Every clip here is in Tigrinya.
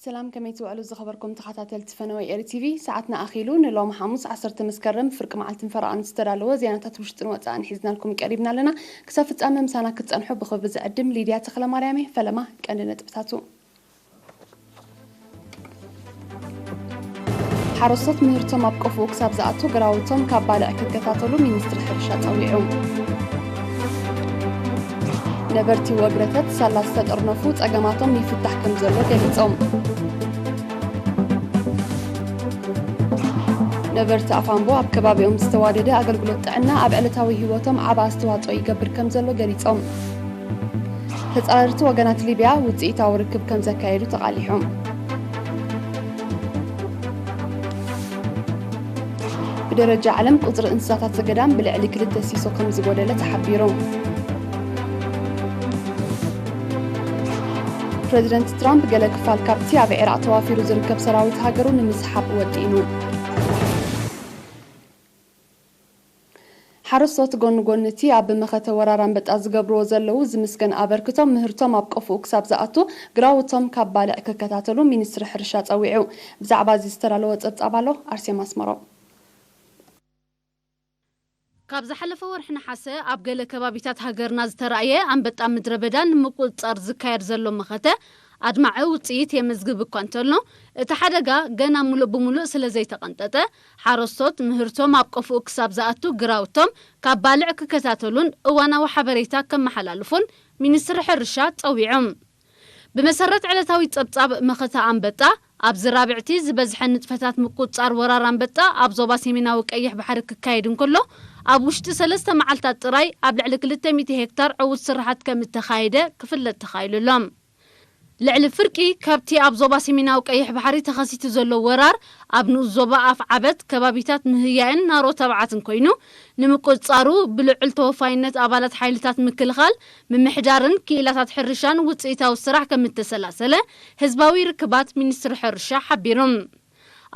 ሰላም፣ ከመይ ትውዕሉ ዝኸበርኩም ተኸታተልቲ ፈነወ ኤሪ ቲቪ? ሰዓትና ኣኺሉ ንሎም ሓሙስ ዓሰርተ መስከረም ፍርቂ መዓልትን ፈረቓን ዝተዳለወ ዜናታት ውሽጥን ወጻእን ሒዝናልኩም ቀሪብና ኣለና። ክሳብ ፍጻመ ምሳና ክትጸንሑ ብኽብሪ ዝዕድም ሊድያ ተኽለማርያም እየ። ፈለማ ቀንዲ ነጥብታቱ። ሓረስቶት ምህርቶም ኣብ ቆፎኡ ክሳብ ዝኣቱ ግራውቶም ካብ ባልዕ ክከታተሉ ሚኒስትሪ ሕርሻ ጸዊዑ። ነበርቲ ወግረተት ሳላ ዝተጠርነፉ ጸገማቶም ይፍታሕ ከም ዘሎ ገሊጾም። ነበርቲ ኣፋምቦ ኣብ ከባቢኦም ዝተዋደደ ኣገልግሎት ጥዕና ኣብ ዕለታዊ ህይወቶም ዓቢ ኣስተዋጽኦ ይገብር ከም ዘሎ ገሊጾም። ተጻረርቲ ወገናት ሊብያ ውጽኢታዊ ርክብ ከም ዘካየዱ ተቓሊሖም። ብደረጃ ዓለም ቁጽሪ እንስሳታት ዘገዳም ብልዕሊ ክልተ ሲሶ ከም ዝጎደለ ተሓቢሩ። ፕረዚደንት ትራምፕ ገለ ክፋል ካብቲ ኣብ ዒራቕ ተዋፊሩ ዝርከብ ሰራዊት ሃገሩ ንምስሓብ ወጢኑ። ሓረስቶት ጎኒ ጎኒ እቲ ኣብ መኸተ ወራር ኣንበጣ ዝገብርዎ ዘለዉ ዝምስገን ኣበርክቶ ምህርቶም ኣብ ቆፎኡ ክሳብ ዝኣቱ ግራውቶም ካብ ባልዕ ክከታተሉ ሚኒስትሪ ሕርሻ ጸዊዑ። ብዛዕባ እዚ ዝተዳለወ ጸብጻብ ኣሎ፣ ኣርሴማ ኣስመሮም። ካብ ዝሓለፈ ወርሒ ነሓሰ ኣብ ገለ ከባቢታት ሃገርና ዝተራእየ ኣንበጣ ምድረ በዳ ንምቁጽጻር ዝካየድ ዘሎ መኸተ ኣድማዒ ውጽኢት የመዝግብ እኳ እንተሎ፣ እቲ ሓደጋ ገና ሙሉእ ብሙሉእ ስለ ዘይተቐንጠጠ፣ ሓረስቶት ምህርቶም ኣብ ቆፎኡ ክሳብ ዝኣቱ ግራውቶም ካብ ባልዕ ክከታተሉን እዋናዊ ሓበሬታ ከመሓላልፉን ሚኒስትሪ ሕርሻ ጸዊዖም። ብመሰረት ዕለታዊ ጸብጻብ መኸተ ኣንበጣ፣ ኣብዚ ራብዕቲ ዝበዝሐ ንጥፈታት ምቁጽጻር ወራር ኣንበጣ ኣብ ዞባ ሰሜናዊ ቀይሕ ባሕሪ ክካየድ እንከሎ፣ ኣብ ውሽጢ ሰለስተ መዓልታት ጥራይ ኣብ ልዕሊ ክልተ ሚእቲ ሄክታር ዕዉት ስራሓት ከም እተኻየደ ክፍለጥ ተኻኢሉ ኣሎ። ልዕሊ ፍርቂ ካብቲ ኣብ ዞባ ሰሜናዊ ቀይሕ ባሕሪ ተኸሲቱ ዘሎ ወራር ኣብ ንኡስ ዞባ ኣፍ ዓበት ከባቢታት ምህያእን ናሮ ተባዓትን ኮይኑ፣ ንምቁጽጻሩ ብልዑል ተወፋይነት ኣባላት ሓይልታት ምክልኻል፣ ምምሕዳርን ክኢላታት ሕርሻን ውጽኢታዊ ስራሕ ከም እተሰላሰለ ህዝባዊ ርክባት ሚኒስትሪ ሕርሻ ሓቢሩ።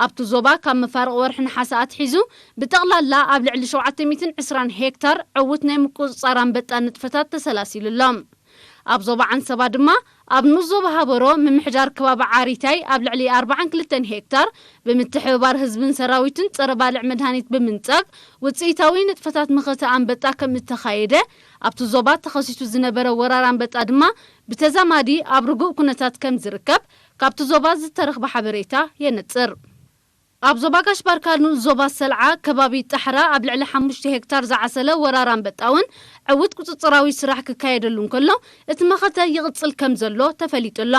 ኣብቲ ዞባ ካብ መፋርቕ ወርሒ ነሓሰ ኣትሒዙ ብጠቕላላ ኣብ ልዕሊ ሸውዓተ ሚእትን ዕስራን ሄክታር ዕዉት ናይ ምቁጽጻር ኣንበጣ ንጥፈታት ተሰላሲሉ ኣሎ። ኣብ ዞባ ዓንሰባ ድማ ኣብ ንኡስ ዞባ ሃበሮ ምምሕዳር ከባቢ ዓሪታይ ኣብ ልዕሊ ኣርባዓን ክልተን ሄክታር ብምትሕብባር ህዝብን ሰራዊትን ጸረ ባልዕ መድሃኒት ብምንጻግ ውጽኢታዊ ንጥፈታት መኸተ ኣንበጣ ከም እተኻየደ ኣብቲ ዞባ ተኸሲቱ ዝነበረ ወራር ኣንበጣ ድማ ብተዛማዲ ኣብ ርጉእ ኩነታት ከም ዝርከብ ካብቲ ዞባ ዝተረኽበ ሓበሬታ የነጽር። ኣብ ዞባ ጋሽ ባርካ ንኡስ ዞባ ሰልዓ ከባቢ ጣሕራ ኣብ ልዕሊ ሓሙሽተ ሄክታር ዝዓሰለ ወራር ኣንበጣ እውን ዕዉት ቁጽጽራዊ ስራሕ ክካየደሉ እንከሎ እቲ መኸተ ይቕጽል ከም ዘሎ ተፈሊጡ ኣሎ።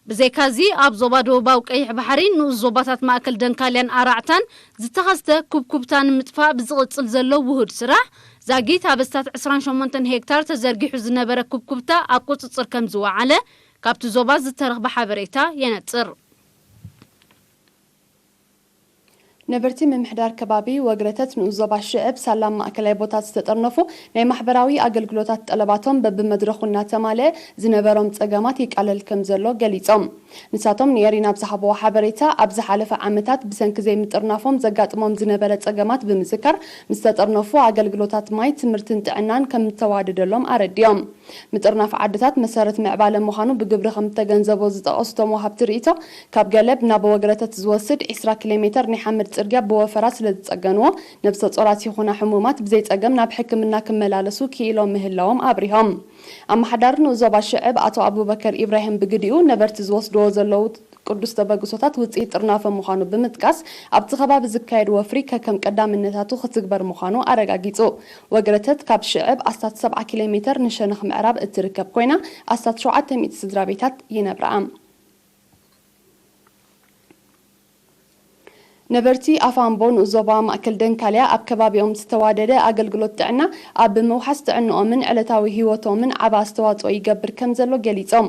ብዘይካዚ ኣብ ዞባ ደቡባዊ ቀይሕ ባሕሪ ንኡስ ዞባታት ማእከል ደንካልያን ኣራዕታን ዝተኸስተ ኩብኩብታ ንምጥፋእ ብዝቕጽል ዘሎ ውሁድ ስራሕ ዛጊት ኣብ ኣስታት ዕስራን ሸሞንተን ሄክታር ተዘርጊሑ ዝነበረ ኩብኩብታ ኣብ ቁጽጽር ከም ዝወዓለ ካብቲ ዞባ ዝተረኽበ ሓበሬታ የነጽር። ነበርቲ ምምሕዳር ከባቢ ወግረተት ንኡስ ዞባ ሽዕብ ሳላም ማእከላይ ቦታት ዝተጠርነፉ ናይ ማሕበራዊ ኣገልግሎታት ጠለባቶም በብመድረኹ እናተማልአ ዝነበሮም ጸገማት ይቃለል ከም ዘሎ ገሊጾም። ንሳቶም ንኤሪና ኣብ ዝሃብዎ ሓበሬታ፣ ኣብ ዝሓለፈ ዓመታት ብሰንኪ ዘይምጥርናፎም ዘጋጥሞም ዝነበረ ጸገማት ብምዝካር፣ ምስ ተጠርነፉ ኣገልግሎታት ማይ፣ ትምህርትን ጥዕናን ከም እተዋደደሎም ኣረዲኦም። ምጥርናፍ ዓድታት መሰረት ምዕባለ ምዃኑ ብግብሪ ከም እተገንዘቦ ዝጠቐሱ እቶም ወሃብቲ ርእይቶ፣ ካብ ገለብ ናብ ወግረተት ዝወስድ ዕስራ ኪሎ ሜተር ናይ ሓመድ ጽርግያ ብወፈራ ስለ ዝጸገንዎ፣ ነብሰ ጾራት ይኹና ሕሙማት ብዘይጸገም ናብ ሕክምና ክመላለሱ ክኢሎም ምህላዎም ኣብሪሆም። ኣመሓዳሪ ንኡስ ዞባ ሽዕብ ኣቶ ኣቡበከር ኢብራሂም ብግዲኡ፣ ነበርቲ ዝወስድዎ ዘለዉ ቅዱስ ተበግሶታት ውጽኢት ጥርናፈ ምዃኑ ብምጥቃስ፣ ኣብቲ ከባቢ ዝካየድ ወፍሪ ከከም ቀዳምነታቱ ክትግበር ምዃኑ ኣረጋጊጹ። ወግረተት ካብ ሽዕብ ኣስታት ሰብዓ ኪሎ ሜተር ንሸነኽ ምዕራብ እትርከብ ኮይና፣ ኣስታት ሸውዓተ ሚእቲ ስድራ ቤታት ይነብርኣ። ነበርቲ ኣፋምቦ ንኡስ ዞባ ማእከል ደንካልያ ኣብ ከባቢኦም ዝተዋደደ ኣገልግሎት ጥዕና ኣብ ምውሓስ ጥዕንኦምን ዕለታዊ ህይወቶምን ዓቢ ኣስተዋጽኦ ይገብር ከም ዘሎ ገሊጾም።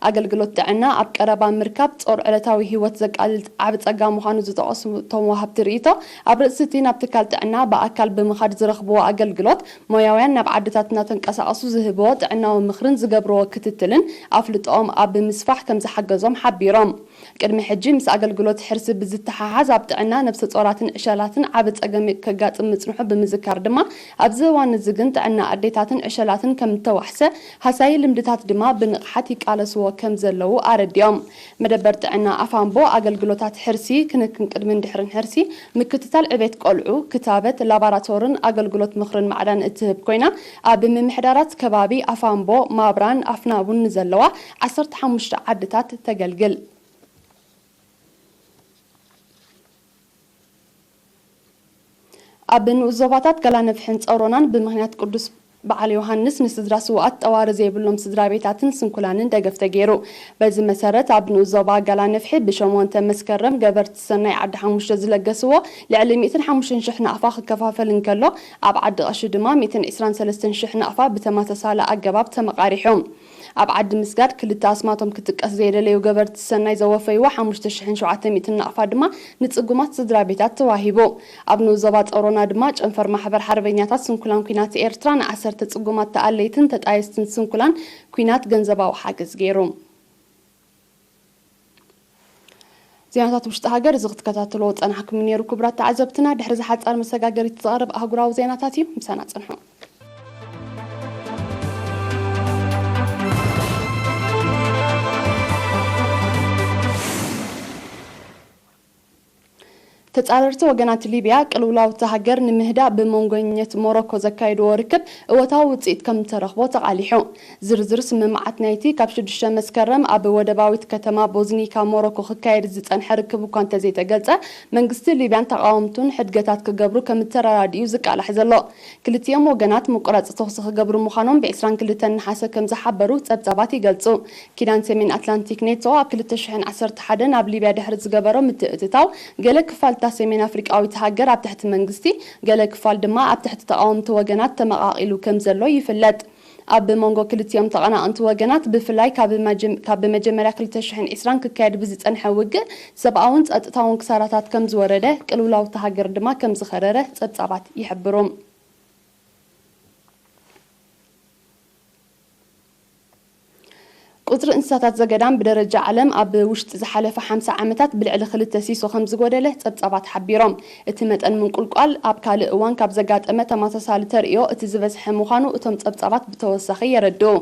ኣገልግሎት ጥዕና ኣብ ቀረባ ምርካብ ጾር ዕለታዊ ህይወት ዘቃልል ዓቢ ጸጋ ምዃኑ ዝጠቐሱ እቶም ወሃብቲ ርእይቶ፣ ኣብ ርእሲ እቲ ናብ ትካል ጥዕና ብኣካል ብምኻድ ዝረኽብዎ ኣገልግሎት፣ ሞያውያን ናብ ዓድታት እናተንቀሳቐሱ ዝህብዎ ጥዕናዊ ምኽርን ዝገብርዎ ክትትልን ኣፍልጦኦም ኣብ ብምስፋሕ ከም ዝሓገዞም ሓቢሮም። ቅድሚ ሕጂ ምስ ኣገልግሎት ሕርሲ ብዝተሓሓዝ ኣብ ጥዕና ጥዕና ነብሰ ጾራትን ዕሸላትን ዓቢ ጸገም ከጋጥም ምጽንሑ ብምዝካር ድማ፣ ኣብዚ እዋን እዚ ግን ጥዕና ኣዴታትን ዕሸላትን ከም እተዋሕሰ፣ ሃሳዪ ልምድታት ድማ ብንቕሓት ይቃለስዎ ከም ዘለዉ ኣረዲኦም። መደበር ጥዕና ኣፋምቦ ኣገልግሎታት ሕርሲ፣ ክንክን ቅድምን ድሕርን ሕርሲ፣ ምክትታል ዕቤት ቆልዑ፣ ክታበት፣ ላባራቶርን ኣገልግሎት ምኽርን ማዕዳን እትህብ ኮይና፣ ኣብ ምምሕዳራት ከባቢ ኣፋምቦ፣ ማብራን ኣፍናቡን ንዘለዋ ዓሰርተ ሓሙሽተ ዓድታት ተገልግል። ኣብ ንኡስ ዞባታት ገላነፍሕን ጸሮናን ብምኽንያት ቅዱስ በዓል ዮሃንስ ንስድራ ስውኣት ጠዋሪ ዘይብሎም ስድራ ቤታትን ስንኩላንን ደገፍ ተገይሩ። በዚ መሰረት ኣብ ንኡስ ዞባ ገላነፍሒ ብሸሞንተ መስከረም ገበርቲ ሰናይ ዓዲ ሓሙሽተ ዝለገስዎ ልዕሊ ሚእትን ሓሙሽተን ሽሕ ናቕፋ ክከፋፈል እንከሎ፣ ኣብ ዓዲ ቀሺ ድማ ሚእትን ዕስራን ሰለስተን ሽሕ ናቕፋ ብተመሳሳሊ ኣገባብ ተመቓሪሑ። ኣብ ዓዲ ምስጋድ ክልተ ኣስማቶም ክጥቀስ ዘይደለዩ ገበርቲ ሰናይ ዘወፈይዎ ሓሙሽተ ሽሕን ሸውዓተ ሚእትን ናቕፋ ድማ ንጽጉማት ስድራ ቤታት ተዋሂቡ። ኣብ ንኡስ ዞባ ጸሮና ድማ ጨንፈር ማሕበር ሓርበኛታት ስንኩላን ኲናት ኤርትራ ንዓሰርተ ጽጉማት ተኣለይትን ተጣየስትን ስንኩላን ኲናት ገንዘባዊ ሓገዝ ገይሩ። ዜናታት ውሽጢ ሃገር እዚ ክትከታተልዎ ዝጸናሕኩም ነይሩ። ክቡራት ተዓዘብትና፣ ድሕሪ እዚ ሓጻር መሰጋገሪት ዝቐርብ ኣህጉራዊ ዜናታት እዩ። ምሳና ጽንሑ። ተጻረርቲ ወገናት ሊብያ ቅልውላው እታ ሃገር ንምህዳእ ብመንጎኛት ሞሮኮ ዘካየድዎ ርክብ እወታዊ ውጽኢት ከም እተረኽቦ ተቓሊሑ። ዝርዝር ስምምዓት ናይቲ ካብ ሽዱሽተ መስከረም ኣብ ወደባዊት ከተማ ቦዝኒካ ሞሮኮ ክካየድ ዝጸንሐ ርክብ እኳ እንተዘይተገልጸ፣ መንግስቲ ሊብያን ተቓወምቱን ሕድገታት ክገብሩ ከም እተረዳድኡ ዝቃላሕ ዘሎ። ክልቲኦም ወገናት ምቁራጽ ተኹሲ ክገብሩ ምዃኖም ብዕስራን ክልተን ነሓሰ ከም ዝሓበሩ ጸብጻባት ይገልጹ። ኪዳን ሰሜን ኣትላንቲክ ኔቶ ኣብ ክልተ ሽሕን ዓሰርተ ሓደን ኣብ ሊብያ ድሕሪ ዝገበሮ ምትእትታው፣ ገለ ክፋል እታ ሰሜን ኣፍሪቃዊት ሃገር ኣብ ትሕቲ መንግስቲ፣ ገለ ክፋል ድማ ኣብ ትሕቲ ተቓወምቲ ወገናት ተመቓቒሉ ከም ዘሎ ይፍለጥ። ኣብ መንጎ ክልቲኦም ተቐናቐንቲ ወገናት፣ ብፍላይ ካብ መጀ-፣ ካብ ብመጀመርያ ክልተ ሽሕን ዕስራን ክካየድ ብዝጸንሐ ውግእ፣ ሰብኣውን ጸጥታውን ክሳራታት ከም ዝወረደ፣ ቅልውላው እታ ሃገር ድማ ከም ዝኸረረ ጸብጻባት ይሕብሩ። ቁጽሪ እንስሳታት ዘገዳም ብደረጃ ዓለም ኣብ ውሽጢ ዝሓለፈ ሓምሳ ዓመታት ብልዕሊ ክልተ ሲሶ ከም ዝጎደለ ጸብጻባት ሓቢሮም። እቲ መጠን ምንቁልቋል ኣብ ካልእ እዋን ካብ ዘጋጠመ ተመሳሳሊ ተርእዮ እቲ ዝበዝሐ ምዃኑ እቶም ጸብጻባት ብተወሳኺ የረድኡ።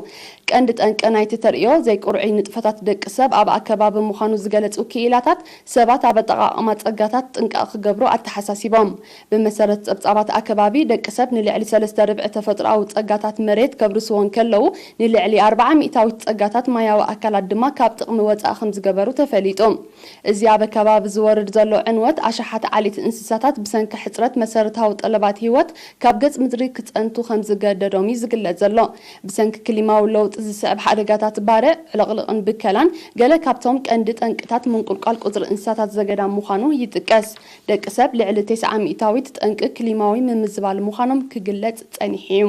ቀንዲ ጠንቂ ናይቲ ተርእዮ ዘይቁርዑይ ንጥፈታት ደቂ ሰብ ኣብ ኣከባቢ ምዃኑ ዝገለጹ ክኢላታት፣ ሰባት ኣብ ኣጠቓቕማ ጸጋታት ጥንቃቕ ክገብሩ ኣተሓሳሲቦም። ብመሰረት ጸብጻባት ኣከባቢ፣ ደቂ ሰብ ንልዕሊ ሰለስተ ርብዒ ተፈጥሮኣዊ ጸጋታት መሬት ከብርስዎ እንከለዉ፣ ንልዕሊ ኣርብዓ ሚእታዊት ጸጋታት ማያዊ ኣካላት ድማ ካብ ጥቕሚ ወጻኢ ከም ዝገበሩ ተፈሊጡ። እዚ ኣብ ኣከባቢ ዝወርድ ዘሎ ዕንወት፣ ኣሽሓት ዓሌት እንስሳታት ብሰንኪ ሕጽረት መሰረታዊ ጠለባት ህይወት ካብ ገጽ ምድሪ ክጸንቱ ከም ዝገደዶም እዩ ዝግለጽ ዘሎ። ብሰንኪ ክሊማዊ ለውጢ ዝስዕብ ሓደጋታት ባርዕ፣ ዕልቕልቕን ብከላን ገለ ካብቶም ቀንዲ ጠንቅታት ምንቁልቋል ቁጽሪ እንስሳታት ዘገዳም ምዃኑ ይጥቀስ። ደቂ ሰብ ልዕሊ ተስዓ ሚእታዊት ጠንቂ ክሊማዊ ምምዝባል ምዃኖም ክግለጽ ጸኒሑ እዩ።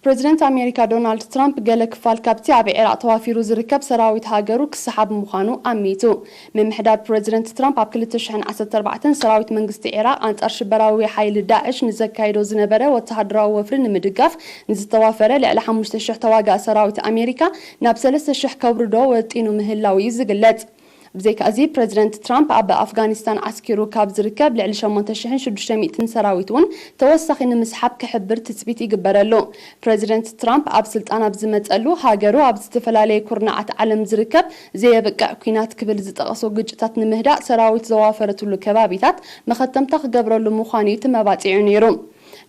ፕረዚደንት ኣሜሪካ ዶናልድ ትራምፕ ገለ ክፋል ካብቲ ኣብ ዒራቕ ተዋፊሩ ዝርከብ ሰራዊት ሃገሩ ክሰሓብ ምዃኑ ኣሚቱ። ምምሕዳር ፕረዚደንት ትራምፕ ኣብ ክልተ ሽሕን ዓሰርተ ኣርባዕተን ሰራዊት መንግስቲ ዒራቕ ኣንጻር ሽበራዊ ሓይሊ ዳዕሽ ንዘካይዶ ዝነበረ ወተሃደራዊ ወፍሪ ንምድጋፍ ንዝተዋፈረ ልዕሊ ሓሙሽተ ሽሕ ተዋጋኢ ሰራዊት ኣሜሪካ ናብ ሰለስተ ሽሕ ከውርዶ ወጢኑ ምህላው እዩ ዝግለጽ። ብዘይካ እዚ፣ ፕረዚደንት ትራምፕ ኣብ ኣፍጋኒስታን ዓስኪሩ ካብ ዝርከብ ልዕሊ ሸሞንተ ሽሕን ሽዱሽተ ሚእትን ሰራዊት እውን ተወሳኺ ንምስሓብ ክሕብር ትጽቢት ይግበረሉ። ፕረዚደንት ትራምፕ ኣብ ስልጣን ኣብ ዝመጸሉ፣ ሃገሩ ኣብ ዝተፈላለየ ኩርናዓት ዓለም ዝርከብ ዘየብቅዕ ኲናት ክብል ዝጠቐሶ ግጭታት ንምህዳእ ሰራዊት ዘዋፈረትሉ ከባቢታት መኸተምታ ክገብረሉ ምዃኑ እዩ ተመባጺዑ ነይሩ።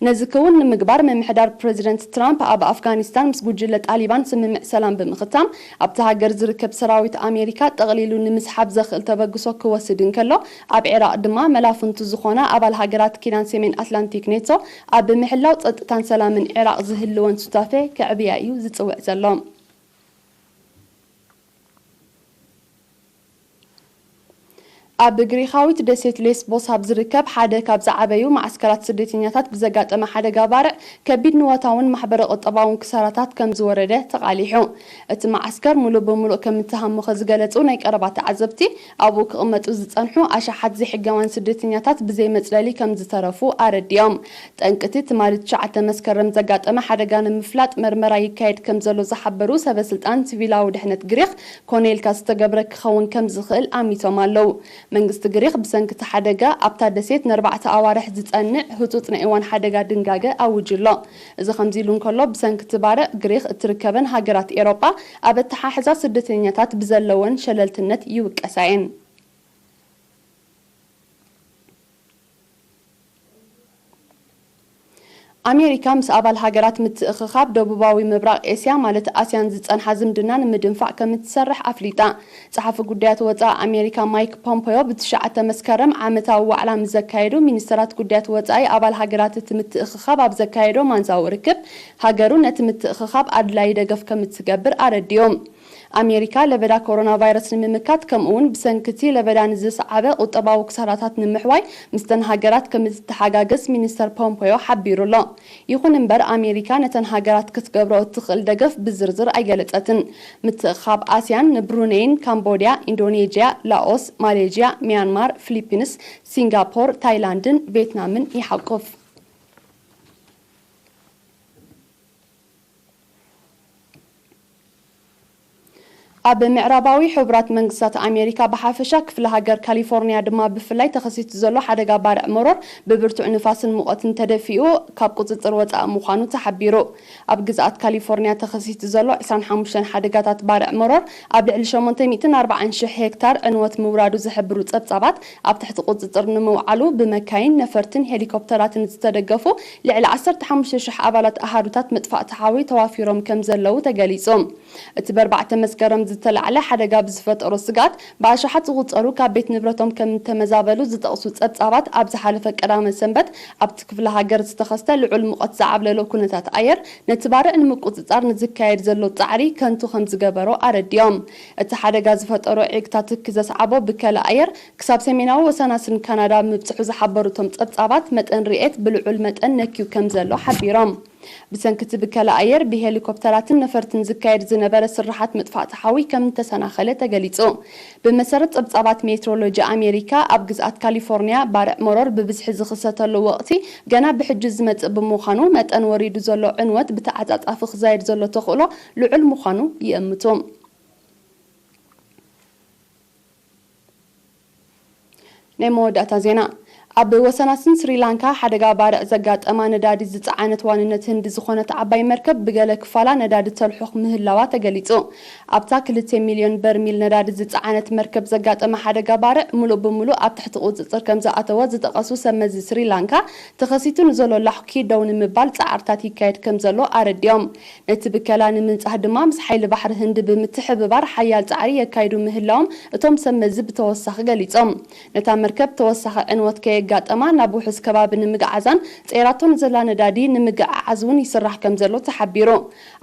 ነዚ ክውን ንምግባር፣ ምምሕዳር ፕረዚደንት ትራምፕ ኣብ ኣፍጋኒስታን ምስ ጉጅለ ጣሊባን ስምምዕ ሰላም ብምኽታም፣ ኣብቲ ሃገር ዝርከብ ሰራዊት ኣሜሪካ ጠቕሊሉ ንምስሓብ ዘኽእል ተበግሶ ክወስድ እንከሎ፣ ኣብ ዒራቕ ድማ መላፍንቱ ዝኾና ኣባል ሃገራት ኪዳን ሰሜን ኣትላንቲክ ኔቶ ኣብ ምሕላው ጸጥታን ሰላምን ዒራቕ ዝህልወን ሱታፌ ከዕብያ እዩ ዝጽውዕ ዘሎ። ኣብ ግሪኻዊት ደሴት ሌስቦስ ኣብ ዝርከብ ሓደ ካብ ዝዓበዩ ማዕስከራት ስደተኛታት ብዘጋጠመ ሓደጋ ባርዕ ከቢድ ንዋታውን ማሕበረ ቁጠባውን ክሳራታት ከም ዝወረደ ተቓሊሑ። እቲ ማዕስከር ሙሉእ ብሙሉእ ከም እተሃመኸ ዝገለጹ ናይ ቀረባ ተዓዘብቲ፣ ኣብኡ ክቕመጡ ዝጸንሑ ኣሽሓት ዘይሕጋውያን ስደተኛታት ብዘይ መጽለሊ ከም ዝተረፉ ኣረዲኦም። ጠንቂ እቲ ትማሊ ትሽዓተ መስከረም ዘጋጠመ ሓደጋ ንምፍላጥ መርመራ ይካየድ ከም ዘሎ ዝሓበሩ ሰበ ስልጣን፣ ሲቪላዊ ድሕነት ግሪኽ ኮነ ኢልካ ዝተገብረ ክኸውን ከም ዝኽእል ኣሚቶም ኣለዉ። መንግስቲ ግሪኽ ብሰንኪ እቲ ሓደጋ ኣብታ ደሴት ንኣርባዕተ ኣዋርሕ ዝጸንዕ ህጹጽ ናይ እዋን ሓደጋ ድንጋገ ኣውጁ ኣሎ። እዚ ከምዚ ኢሉ እንከሎ፣ ብሰንኪ እቲ ባርዕ ግሪኽ እትርከበን ሃገራት ኤውሮጳ ኣብ ኣተሓሕዛ ስደተኛታት ብዘለወን ሸለልትነት ይውቀሳ እየን። ኣሜሪካ ምስ ኣባል ሃገራት ምትእኽኻብ ደቡባዊ ምብራቕ ኤስያ ማለት ኣስያን ዝጸንሓ ዝምድና ንምድንፋዕ ከም እትሰርሕ ኣፍሊጣ። ጸሓፊ ጉዳያት ወጻኢ ኣሜሪካ ማይክ ፖምፖዮ ብትሽዓተ መስከረም ዓመታዊ ዋዕላ ምስ ዘካየዱ ሚኒስተራት ጉዳያት ወጻኢ ኣባል ሃገራት እቲ ምትእኽኻብ ኣብ ዘካየዶ ማንዛዊ ርክብ፣ ሃገሩ ነቲ ምትእኽኻብ ኣድላዪ ደገፍ ከም እትገብር ኣረዲኦም። ኣሜሪካ ለበዳ ኮሮና ቫይረስ ንምምካት ከምኡውን ብሰንኪ እቲ ለበዳ ንዝሰዓበ ቁጠባዊ ክሳራታት ንምሕዋይ ምስተን ሃገራት ከም እትተሓጋገዝ ሚኒስተር ፖምፖዮ ሓቢሩ ኣሎ። ይኹን እምበር ኣሜሪካ ነተን ሃገራት ክትገብሮ እትኽእል ደገፍ ብዝርዝር ኣይገለጸትን። ምትእኽኻብ ኣስያን ንብሩነይን፣ ካምቦድያ፣ ኢንዶኔዥያ፣ ላኦስ፣ ማሌዥያ፣ ሚያንማር፣ ፊሊፒንስ፣ ሲንጋፖር፣ ታይላንድን ቬትናምን ይሓቁፍ። ኣብ ምዕራባዊ ሕቡራት መንግስታት ኣሜሪካ ብሓፈሻ፣ ክፍለ ሃገር ካሊፎርኒያ ድማ ብፍላይ ተኸሲቱ ዘሎ ሓደጋ ባርዕ መሮር ብብርቱዕ ንፋስን ሙቐትን ተደፊኡ ካብ ቁጽጽር ወጻኢ ምዃኑ ተሓቢሩ። ኣብ ግዝኣት ካሊፎርኒያ ተኸሲቱ ዘሎ ዕስራን ሓሙሽተን ሓደጋታት ባርዕ መሮር ኣብ ልዕሊ ሸሞንተ ሚእትን ኣርባዓን ሽሕ ሄክታር ዕንወት ምውራዱ ዝሕብሩ ጸብጻባት፣ ኣብ ትሕቲ ቁጽጽር ንምውዓሉ ብመካይን፣ ነፈርትን ሄሊኮፕተራትን ዝተደገፉ ልዕሊ ዓሰርተ ሓሙሽተ ሽሕ ኣባላት ኣሃዱታት መጥፋእቲ ሓዊ ተዋፊሮም ከም ዘለዉ ተገሊጹ። እቲ ብኣርባዕተ መስከረም ዝተላዕለ ሓደጋ ብዝፈጠሮ ስግኣት ብኣሽሓት ዝቑጸሩ ካብ ቤት ንብረቶም ከም እተመዛበሉ ዝጠቕሱ ጸብጻባት፣ ኣብ ዝሓለፈ ቀዳመ ሰንበት ኣብቲ ክፍለ ሃገር ዝተኸስተ ልዑል ሙቐት ዝዓብለሎ ኩነታት ኣየር ነቲ ባርዕ ንምቁጽጻር ንዝካየድ ዘሎ ጻዕሪ ከንቱ ከም ዝገበሮ ኣረዲኦም። እቲ ሓደጋ ዝፈጠሮ ዒግታ ትኪ ዘስዓቦ ብከላ ኣየር ክሳብ ሰሜናዊ ወሰናስን ካናዳ ምብጽሑ ዝሓበሩ እቶም ጸብጻባት፣ መጠን ርኤት ብልዑል መጠን ነክዩ ከም ዘሎ ሓቢሮም። ብሰንኪ እቲ ብከላ ኣየር ብሄሊኮፕተራትን ነፈርትን ዝካየድ ዝነበረ ስርሓት ምጥፋእቲ ሓዊ ከም እተሰናኸለ ተገሊጹ። ብመሰረት ጸብጻባት ሜትሮሎጂ ኣሜሪካ፣ ኣብ ግዝኣት ካሊፎርኒያ ባርዕ መሮር ብብዝሒ ዝኽሰተሉ ወቕቲ ገና ብሕጂ ዝመጽእ ብምዃኑ፣ መጠን ወሪዱ ዘሎ ዕንወት ብተዓጻጻፊ ክዛየድ ዘሎ ተኽእሎ ልዑል ምዃኑ ይእምቱ። ናይ መወዳእታ ዜና። ኣብ ወሰናስን ስሪላንካ ሓደጋ ባርዕ ዘጋጠማ ነዳዲ ዝጸዓነት ዋንነት ህንዲ ዝኾነት ዓባይ መርከብ ብገለ ክፋላ ነዳዲ ተልሑኽ ምህላዋ ተገሊጹ። ኣብታ ክልተ ሚልዮን በርሚል ነዳዲ ዝጸዓነት መርከብ ዘጋጠመ ሓደጋ ባርዕ ምሉእ ብምሉእ ኣብ ትሕቲ ቁጽጽር ከም ዝኣተወ ዝጠቐሱ ሰብ መዚ ስሪላንካ፣ ተኸሲቱ ንዘሎ ላሕኲ ደው ንምባል ጻዕርታት ይካየድ ከም ዘሎ ኣረዲኦም። ነቲ ብከላ ንምንጻህ ድማ ምስ ሓይሊ ባሕሪ ህንዲ ብምትሕብባር ሓያል ጻዕሪ የካይዱ ምህላዎም እቶም ሰብ መዚ ብተወሳኺ ገሊጾም። ነታ መርከብ ተወሳኺ ዕንወት ከየጋጠማ ናብ ውሑስ ከባቢ ንምግዓዛን ጸይራቶ ንዘላ ነዳዲ ንምግዕዓዝ እውን ይስራሕ ከም ዘሎ ተሓቢሩ።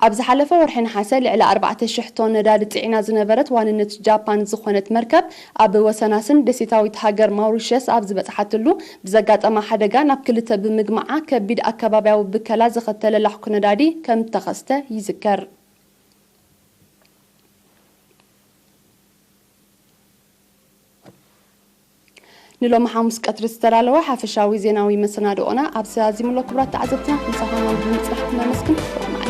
ኣብ ዝሓለፈ ወርሒ ነሓሰ ልዕሊ ኣርባዕተ ሽሕ ቶን ነዳዲ ጽዒና ዝነበረት ዋንነት ጃፓን ዝኾነት መርከብ፣ ኣብ ወሰናስን ደሴታዊት ሃገር ማውሪሸስ ኣብ ዝበጽሓትሉ ብዘጋጠማ ሓደጋ ናብ ክልተ ብምግማዓ ከቢድ ኣከባብያዊ ብከላ ዘኸተለ ላሕኩ ነዳዲ ከም እተኸስተ ይዝከር። ንሎሚ ሓሙስ ቀትሪ ዝተዳለወ ሓፈሻዊ ዜናዊ መሰናድኦና ኣብዚ ኣዚሙ ኣሎ። ክቡራት ተዓዘብትና፣ ምሳኹም ብምጽናሕኩም ነመስግን።